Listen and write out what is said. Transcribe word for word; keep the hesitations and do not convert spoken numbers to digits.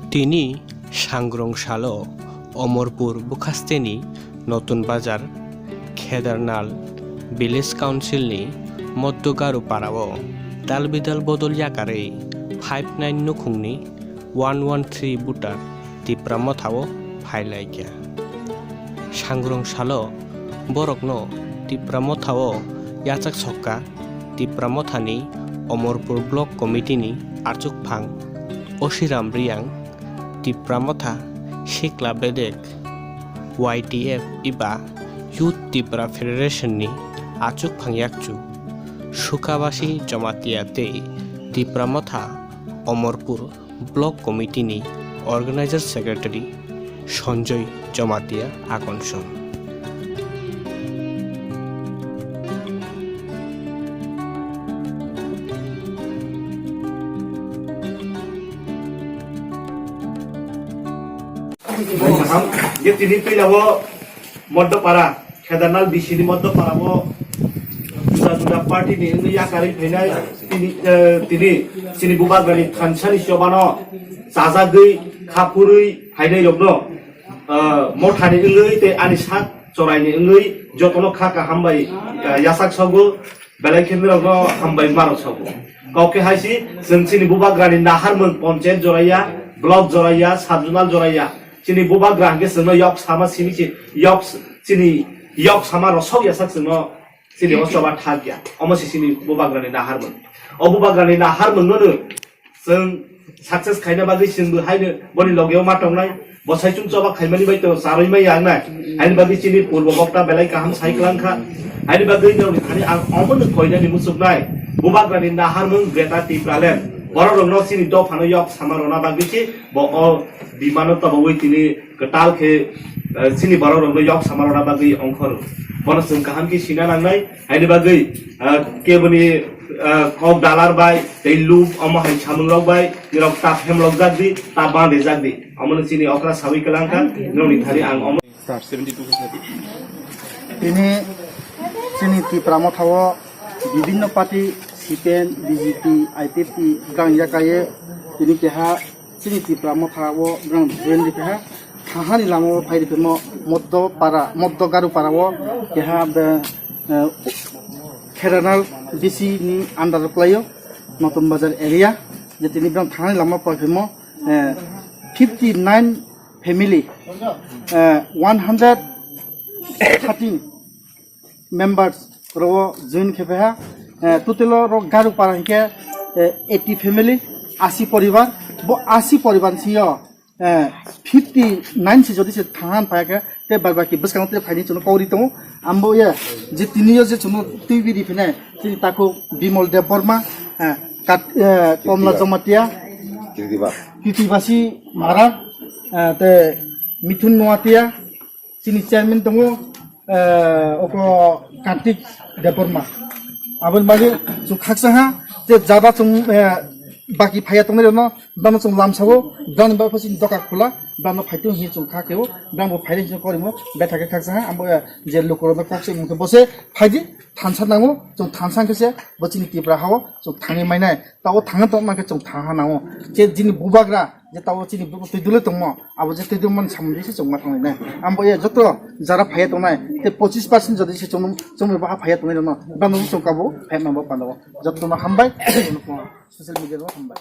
Tini sangrong salo Omorpur bukhasteni Notun Bazar Khedarnal Village Council ni Moddo Garu parao dalbidal bodol yakarwi five nine nukhungni one one three voter Tipra Motha o phailaikha. Sangrong salo borokno Tipra Motha o yachak sokka Tipra Mothani Omorpur Block Committee ni achukphang Osiram Riang, Tipra Motha Sikla Bedek, Y T F eba Youth Tipra Federation ni achukphang yakchu Sukabasi Jomatia tei Tipra Motha Omorpur Block Committee ni Organizer Secretary Sanjoy Jomatia Akonson. Kaham, je tini puila o Moddo Para, Khedarnal B C ni Moddo Para o juda juda party ni wngwi yakarwi phainai tini, eh, tini chini bubagrani thansa ni chobano chajagwi, khapurwi phainai rokno, eh, mothani wngwi tei ani sak choraini wngwi jotono kha kaham bai, eh, yachak sogo, belai khe norokno hambai marok sogo. Kok khe hai si, chwng chini bubagrani naharmung ponchayat joraya, block joraya, sub-zonal joraya. Chini bubagra hwnkhe chwngno yok sama simi si, yok s-, chini yok sama rosok yachak chwngno chini o choba thak ya. Omo si chini bubagrani naharmung. O bubagrani naharmung no no chwng success khaina bagwi chwngbo haino boni logeo ma tongnai. Bo saichung choba khaimani bai to charwi mai yangnai. Haini bagwi chini purbo bokta belai kaham sai kwlangkha. Haini bagwi norokni thani ang omono koinani muchuknai. Bubagrani naharmung Greater Tipraland. Borok rokno chini dophano yok sama rwna bagwi si bo o bimano tobawi tini kwtal khe, eh, chini borok rokno yok sama rwna bagwi ongkhor. Bono chwng kaham khe sina nangnai. Haini bagwi, ah, keboni, ah, kok dalar bai tei lub omo hai samung rok bai nirok ta phemlok jak di, ta bang de jak di. Omo no chini okra sawi kwlangkha, nirok ni thani ang omo. Tini chini Tipra Motha o bibinno party C P M, B J P, I P F T gang yakaye tini keha chini Tipra Motha o gang join di keha. Thahani lama o phai rifimo Moddo Para, Moddo Garu Para o keha be, eh, Khedarnal B C ni under o kwlaio, Notun Bazar area. Je tini bwrang thahani lama o phai rifimo, eh, fifty nine family, eh, one hundred thirteen members ro join khe phaiha, eh, total o ro Garu Para hinkhe, eh, eighty family, asi poribar, bo asi poribar ni sio, eh, fifty nine si jodi se thangan phai khe, te bar baki bwskango te phaini chwngno kauri tongo. Ambo ye je tini yo je chwngno twi bidi phine, chini takhuk Bimal Debbarma, eh, Kat-, eh, Komla Jomatia, Kritibas. Kritibasi Mara, eh, te Mithun Noatia, chini chairman tongo, eh, oko Kartik Debbarma. Aboni bagwi chwng khaksa ha, je jaba chwng, eh, baki phaiya tongnai rokno, bano chwng lamsao, bani bagwi chini doka khula, bano phaitung hinwi chwng kha khe o, bangbo phaide hinwi chwng korimo, betha khe khaksa ha, ambo, eh, je lukurokno kok se mungkhe bose phaidi, thansa nango, chwng thansa khe se, bo chini Tipra hao, chwng thangwi mainai, tao thangna tongma khe chwng thanha nango, je chini bubagra, je tao chini twi dulwi tongmo, abo je twi dulwi mani samung se chwng ma thangnai nai. Ambo ye joto jara phaiya tongnai, tei pochis percent jodi se chwng, chwng bo ha phaiya tongnai rokno, bano chwng kabo phaiya nang bo panda o. Jotono hambai, social media rok hambai.